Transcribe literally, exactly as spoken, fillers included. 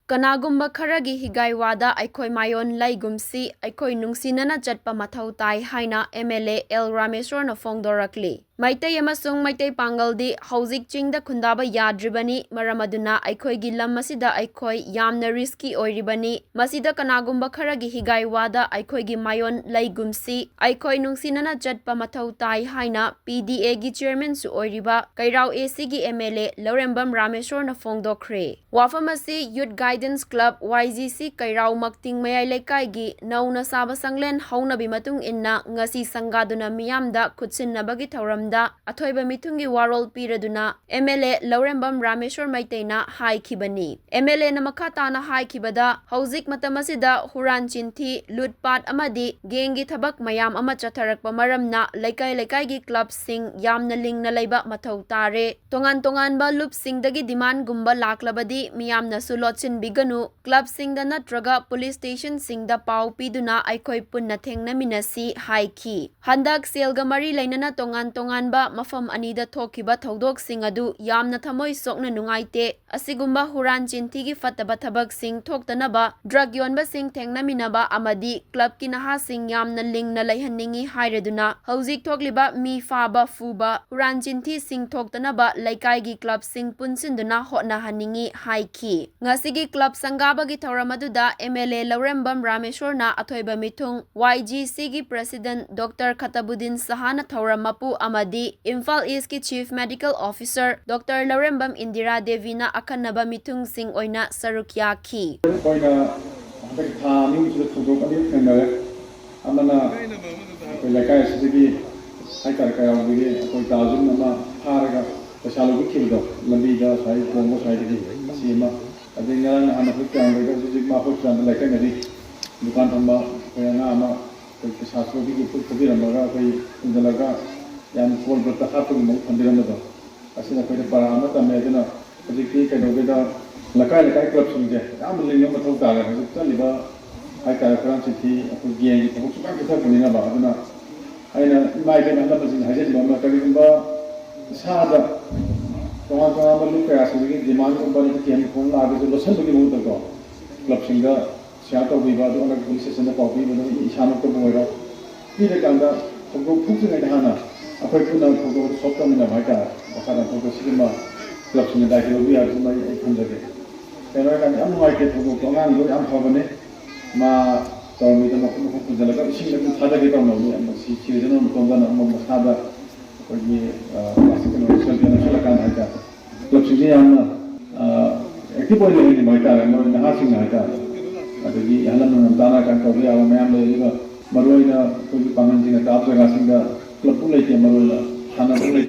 ꯀꯅꯥꯒꯨꯝꯕ ꯈꯔꯒꯤ ꯍꯤꯒꯥꯏ ꯋꯥꯗ ꯑꯩꯈꯣꯏ ꯃꯥꯌꯣꯟ ꯂꯩꯒꯨꯝꯁꯤ, ꯑꯩꯈꯣꯏ ꯅꯨꯡꯁꯤꯅꯅ ꯆꯠꯄ ꯃꯊꯧ ꯇꯥꯏ ꯍꯥꯏꯅ ꯑꯦꯝ ꯑꯦꯜ ꯑꯦ ꯑꯦꯜ ꯔꯥꯃꯦꯁꯣꯔꯅ ꯐꯣꯡꯗꯣꯔꯛꯂꯤ꯫ ꯃꯩꯇꯩ ꯑꯃꯁꯨꯡ ꯃꯩꯇꯩ ꯄꯥꯡꯒꯜꯗꯤ ꯍꯧꯖꯤꯛ ꯆꯤꯡꯗ ꯈꯨꯟꯗꯥꯕ ꯌꯥꯗ꯭ꯔꯤꯕꯅꯤ, ꯃꯔꯝ ꯑꯗꯨꯅ ꯑꯩꯈꯣꯏꯒꯤ ꯂꯝ ꯑꯁꯤꯗ ꯑꯩꯈꯣꯏ ꯌꯥꯝꯅ ꯔꯤꯁꯀꯤ ꯑꯣꯏꯔꯤꯕꯅꯤ꯫ ꯃꯁꯤꯗ ꯀꯅꯥꯒꯨꯝꯕ ꯈꯔꯒꯤ ꯍꯤꯒꯥꯏ ꯋꯥꯗ ꯑꯩꯈꯣꯏꯒꯤ ꯃꯥꯌꯣꯟ ꯂꯩꯒꯨꯝꯁꯤ, ꯑꯩꯈꯣꯏ ꯅꯨꯡꯁꯤꯅꯅ ꯆꯠꯄ ꯃꯊꯧ ꯇꯥꯏ ꯍꯥꯏꯅ ꯄꯤ ꯗꯤ ꯑꯦꯒꯤ ꯆꯤꯌꯔꯃꯦꯟꯁꯨ ꯑꯣꯏꯔꯤꯕ ꯀꯩꯔꯥꯎ ꯑꯦ ꯁꯤꯒꯤ ꯑꯦꯝ ꯑꯦꯜ ꯑꯦ ꯂꯧꯔꯦꯝꯕꯝ ꯔꯥꯃꯦꯁꯣꯔꯅ ꯐꯣꯡꯗꯣꯛꯈ꯭ꯔꯦ꯫ ꯋꯥꯐꯝ ꯑꯁꯤ ꯌꯨꯠ ꯒꯥꯏꯗꯦꯟꯁ ꯀ꯭ꯂꯕ, ꯋꯥꯏ ꯖꯤ ꯁꯤ, ꯀꯩꯔꯥꯎ ꯃꯛꯇꯤꯡ ꯃꯌꯥꯏ ꯂꯩꯀꯥꯏꯒꯤ ꯅꯧꯅ ꯁꯥꯕ ꯁꯪꯂꯦꯟ ꯍꯧꯅꯕꯤ ꯃꯇꯨꯡ ꯏꯟꯅ ꯉꯁꯤ ꯁꯪꯒꯥꯗꯨꯅ ꯃꯤꯌꯥꯝꯗ ꯈꯨꯠꯁꯤꯟꯅꯕꯒꯤ ꯊꯧꯔꯝꯗ ꯑꯊꯣꯏꯕ ꯃꯤꯊꯨꯡꯒꯤ ꯋꯥꯔꯣꯜ ꯄꯤꯔꯗꯨꯅ M L A Laurembam Rameshwor ꯃꯩꯇꯩꯅ ꯍꯥꯏꯈꯤꯕꯅꯤ꯫ ꯑꯦꯝ ꯑꯦꯜ ꯑꯦꯅ ꯃꯈꯥ ꯇꯥꯅ ꯍꯥꯏꯈꯤꯕꯗ, ꯍꯧꯖꯤꯛ ꯃꯇꯝ ꯑꯁꯤꯗ ꯍꯨꯔꯥꯟ ꯆꯤꯟꯊꯤ, ꯂꯨꯠꯄꯥꯠ ꯑꯃꯗꯤ ꯒꯦꯡꯒꯤ ꯊꯕꯛ ꯃꯌꯥꯝ ꯑꯃ ꯆꯠꯊꯔꯛꯄ ꯃꯔꯝꯅ ꯂꯩꯀꯥꯏ ꯂꯩꯀꯥꯏꯒꯤ ꯀ꯭ꯂꯕꯁꯤꯡ ꯌꯥꯝꯅ ꯂꯤꯡꯅ ꯂꯩꯕ ꯃꯊꯧ ꯇꯥꯔꯦ꯫ ꯇꯣꯉꯥꯟ ꯇꯣꯉꯥꯟꯕ ꯂꯨꯞꯁꯤꯡꯗꯒꯤ ꯗꯤꯃꯥꯟꯒꯨꯝꯕ ꯂꯥꯛꯂꯕꯗꯤ ꯃꯤꯌꯥꯝꯅꯁꯨ ꯂꯣꯠꯁꯤꯟꯕꯤꯒꯅꯨ, ꯀ꯭ꯂꯕꯁꯤꯡꯗ ꯅꯠꯇ꯭ꯔꯒ ꯄꯨꯂꯤꯁ ꯁ꯭ꯇꯦꯁꯟꯁꯤꯡꯗ ꯄꯥꯎ ꯄꯤꯗꯨꯅ ꯑꯩꯈꯣꯏ ꯄꯨꯟꯅ ꯊꯦꯡꯅꯃꯤꯟꯅꯁꯤ ꯍꯥꯏꯈꯤ꯫ ꯍꯟꯗꯛ ꯁꯦꯜꯒ ꯃꯔꯤ ꯂꯩꯅꯅ ꯇꯣꯉꯥꯟ ꯇꯣꯉꯥꯟꯕ ꯃꯐꯝ ꯑꯅꯤꯗ ꯊꯣꯛꯈꯤꯕ ꯊꯧꯗꯣꯛꯁꯤꯡ ꯑꯗꯨ ꯌꯥꯝꯅ ꯊꯃꯣꯏ ꯁꯣꯛꯅ ꯅꯨꯡꯉꯥꯏꯇꯦ꯫ ꯑꯁꯤꯒꯨꯝꯕ ꯍꯨꯔꯥꯟ ꯆꯤꯟꯊꯤꯒꯤ ꯐꯠꯇꯕ ꯊꯕꯛꯁꯤꯡ ꯊꯣꯛꯇꯅꯕ, ꯗ꯭ꯔꯒ ꯌꯣꯟꯕꯁꯤꯡ ꯊꯦꯡꯅꯃꯤꯟꯅꯕ ꯑꯃꯗꯤ ꯀ꯭ꯂꯕꯀꯤ ꯅꯍꯥꯁꯤꯡ ꯌꯥꯝꯅ ꯂꯤꯡꯅ ꯂꯩꯍꯟꯅꯤꯡꯏ ꯍꯥꯏꯔꯗꯨꯅ ꯍꯧꯖꯤꯛ ꯊꯣꯛꯂꯤꯕ ꯃꯤ ꯐꯥꯕ, ꯐꯨꯕ, ꯍꯨꯔꯥꯟ ꯆꯤꯟꯊꯤꯁꯤꯡ ꯊꯣꯛꯇꯅꯕ ꯂꯩꯀꯥꯏꯒꯤ ꯀ꯭ꯂꯕꯁꯤꯡ ꯄꯨꯟꯁꯤꯟꯗꯨꯅ ꯍꯣꯠꯅꯍꯟꯅꯤꯡꯏ ꯍꯥꯏꯈꯤ꯫ ꯉꯁꯤꯒꯤ ꯀ꯭ꯂꯕ ꯁꯪꯒꯥꯕꯒꯤ ꯊꯧꯔꯝ ꯑꯗꯨꯗ ꯑꯦꯝ ꯑꯦꯜ ꯑꯦ ꯂꯧꯔꯦꯝꯕꯝ ꯔꯥꯃꯦꯁꯣꯔꯅ ꯑꯊꯣꯏꯕ ꯃꯤꯊꯨꯡ, ꯋꯥꯏ ꯖꯤ ꯁꯤꯒꯤ ꯄ꯭ꯔꯦꯁꯤꯗꯦꯟꯠ ꯗꯣꯛꯇꯔ ꯈꯇꯕꯨꯗꯤꯟ ꯁꯍꯥꯅ ꯊꯧꯔꯝ ꯃꯄꯨ ꯑꯃꯗꯤ ꯏꯝꯐꯥꯜ ꯏꯁꯀꯤ chief medical officer doctor Laurembam Indira ꯗꯦꯕꯤꯅ ꯑꯈꯟꯅꯕ ꯃꯤꯊꯨꯡꯁꯤꯡ ꯑꯣꯏꯅ ꯁꯔꯨꯛ ꯌꯥꯈꯤ꯫ ꯑꯩꯈꯣꯏꯅ ꯍꯟꯗꯛꯀꯤ ꯊꯥ ꯑꯅꯤꯒꯤꯁꯤꯗ ꯊꯧꯗꯣꯛ ꯑꯅꯤ ꯊꯦꯡꯅꯔꯦ꯫ ꯑꯃꯅ ꯑꯩꯈꯣꯏ ꯂꯩꯀꯥꯏ ꯑꯁꯤꯗꯒꯤ ꯍꯥꯏꯇꯥꯔꯦ, ꯀꯩꯔꯥꯎꯗꯒꯤ ꯑꯩꯈꯣꯏ ꯇꯥꯖꯨꯟ ꯑꯃ ꯐꯥꯔꯒ ꯄꯩꯁꯥ ꯂꯧꯕꯤꯈꯤꯕꯗꯣ, ꯂꯝꯕꯤꯗ ꯉꯁꯥꯏ ꯀꯣꯡꯕ ꯁ꯭ꯋꯥꯏꯗꯒꯤ ꯑꯁꯤ ꯑꯃ, ꯑꯗꯩ ꯉꯔꯥꯡ ꯅꯍꯥꯟ ꯑꯩꯈꯣꯏ ꯀꯌꯥꯝꯒꯩꯗ ꯍꯧꯖꯤꯛ ꯍꯧꯖꯤꯛ ꯃꯥ ꯍꯣꯁꯄꯤꯇꯥꯜꯗ ꯂꯥꯏꯀꯠꯅꯔꯤ꯫ ꯗꯨꯀꯥꯟ ꯐꯝꯕ ꯑꯩꯈꯣꯏ ꯑꯉꯥꯡ ꯑꯃ ꯑꯩꯈꯣꯏ ꯄꯩꯁꯥ ꯆꯣꯕꯤꯒꯤ ꯄꯣꯠ ꯊꯥꯕꯤꯔꯝꯃꯒ ꯑꯩꯈꯣꯏ ꯊꯤꯟꯖꯤꯜꯂꯒ ꯌꯥꯝ ꯀꯣꯜꯕꯇ ꯍꯥꯞꯄꯒꯤ ꯃꯑꯣꯡ ꯊꯝꯕꯤꯔꯝꯕꯗꯣ, ꯑꯁꯤꯅ ꯑꯩꯈꯣꯏꯗ ꯄꯔꯥ ꯑꯃ ꯇꯝꯃꯦ꯫ ꯑꯗꯨꯅ ꯍꯧꯖꯤꯛꯇꯤ ꯀꯩꯗꯧꯒꯦꯗ, ꯂꯩꯀꯥꯏ ꯂꯩꯀꯥꯏ ꯀ꯭ꯂꯕꯁꯤꯡꯁꯦ ꯌꯥꯝꯅ ꯂꯤꯡꯕ ꯃꯊꯧ ꯇꯥꯔꯦ꯫ ꯍꯧꯖꯤꯛ ꯆꯠꯂꯤꯕ ꯍꯥꯏꯇꯥꯔꯦ, ꯍꯨꯔꯥꯟ ꯆꯤꯟꯊꯤ, ꯑꯩꯈꯣꯏ ꯒꯦꯡꯒꯤ ꯊꯕꯛ ꯁꯨꯡꯀꯥꯟ ꯆꯠꯊꯔꯛꯄꯅꯤꯅꯕ꯫ ꯑꯗꯨꯅ ꯑꯩꯅ ꯏꯃꯥ ꯏꯕꯦꯟ ꯑꯍꯜ ꯂꯃꯟꯁꯤꯡꯗ ꯍꯥꯏꯖꯅꯤꯡꯕ ꯑꯃꯅ, ꯀꯔꯤꯒꯨꯝꯕ ꯏꯁꯥꯗ ꯇꯣꯉꯥꯟ ꯇꯣꯉꯥꯟꯕ ꯂꯨꯞ ꯀꯌꯥꯁꯤꯡꯗꯒꯤ ꯗꯤꯃꯥꯟꯒꯨꯝꯕ ꯅꯠꯇ꯭ꯔꯒ ꯀꯦꯝꯒꯨꯝꯕ ꯂꯥꯛꯑꯒꯁꯨ ꯂꯣꯠꯁꯤꯟꯕꯒꯤ ꯃꯍꯨꯠꯇꯀꯣ, ꯀ꯭ꯂꯕꯁꯤꯡꯗ ꯁꯤꯌꯥꯔ ꯇꯧꯕꯤꯕ, ꯑꯗꯨꯒ ꯄꯨꯂꯤꯁ ꯁ꯭ꯇꯦꯁꯟꯗ ꯄꯥꯎ ꯄꯤꯕꯗ ꯏꯁꯥꯃꯛꯇꯕꯨ ꯑꯣꯏꯔꯣ, ꯄꯤꯔꯀꯥꯟꯗ ꯊꯧꯗꯣꯛ ꯊꯣꯛꯇ꯭ꯔꯤꯉꯩꯗ ꯍꯥꯟꯅ ꯑꯩꯈꯣꯏ ꯄꯨꯟꯅ ꯊꯧꯗꯣꯛ ꯁꯣꯜꯕ ꯇꯧꯃꯤꯟꯅꯕ ꯍꯥꯏꯇꯥꯔꯦ꯫ ꯃꯈꯥ ꯇꯥꯅ ꯊꯧꯗꯣꯛ ꯁꯤꯒꯨꯝꯕ ꯀ꯭ꯂꯕꯁꯤꯡꯅ ꯗꯥꯏꯇ ꯂꯧꯕ ꯌꯥꯕꯁꯤꯃ ꯑꯩ, ꯑꯩ ꯊꯝꯖꯒꯦ꯫ ꯀꯩꯅꯣ ꯍꯥꯏꯔꯀꯥꯟꯗ ꯌꯥꯝ ꯅꯨꯡꯉꯥꯏꯇꯦ ꯊꯧꯗꯣꯛꯇꯣ, ꯑꯉꯥꯡꯗꯣ ꯌꯥꯝ ꯐꯕꯅꯦ, ꯃꯥ ꯇꯧꯔꯝꯃꯤꯗꯣ ꯃꯈꯨꯠ ꯃꯈꯨꯠ ꯄꯨꯟꯁꯤꯜꯂꯒ ꯏꯁꯤꯡꯗ ꯑꯗꯨꯝ ꯊꯥꯗꯒꯦ ꯇꯧꯔꯝꯃꯕꯅꯤ꯫ ꯌꯥꯝ ꯅꯨꯡꯁꯤ, ꯁꯤꯔꯁꯅꯨ ꯃꯇꯣꯝꯗꯅ ꯑꯃꯨꯛ ꯃꯁꯥꯗ ꯑꯩꯈꯣꯏꯒꯤ, ꯑ, ꯄ꯭ꯂꯥꯁꯇꯤꯛ ꯀꯩꯅꯣ ꯁꯦꯜꯐꯤ ꯅꯞꯁꯤꯜꯂꯀꯥꯟꯗ ꯍꯥꯏꯇꯥꯔꯦ꯫ ꯀ꯭ꯂꯕꯁꯤꯡꯁꯦ ꯌꯥꯝꯅ, ꯑ, ꯑꯦꯛꯇꯤꯚ ꯑꯣꯏꯅ ꯂꯩꯍꯟꯅꯤꯡꯕ ꯍꯥꯏꯇꯥꯔꯦ, ꯃꯔꯨꯑꯣꯏꯅ ꯅꯍꯥꯁꯤꯡꯅ ꯍꯥꯏꯇꯥꯔꯦ꯫ ꯑꯗꯒꯤ ꯑꯍꯜ ꯂꯃꯟ ꯉꯝꯇꯥꯅ ꯀꯩꯅꯣ ꯇꯧꯕ ꯌꯥꯕ ꯃꯌꯥꯝ ꯂꯩ, ꯑꯗꯨꯒ ꯃꯔꯨꯑꯣꯏꯅ ꯑꯩꯈꯣꯏꯒꯤ ꯄꯥꯡꯒꯜꯁꯤꯡꯅ ꯀꯥꯕ ꯖꯒꯥꯁꯤꯡꯗ ꯀ꯭ꯂꯕꯄꯨ ꯂꯩꯇꯦ, ꯃꯔꯨꯑꯣꯏꯅ ꯁꯥꯟꯅꯕ ꯂꯩꯇꯦ꯫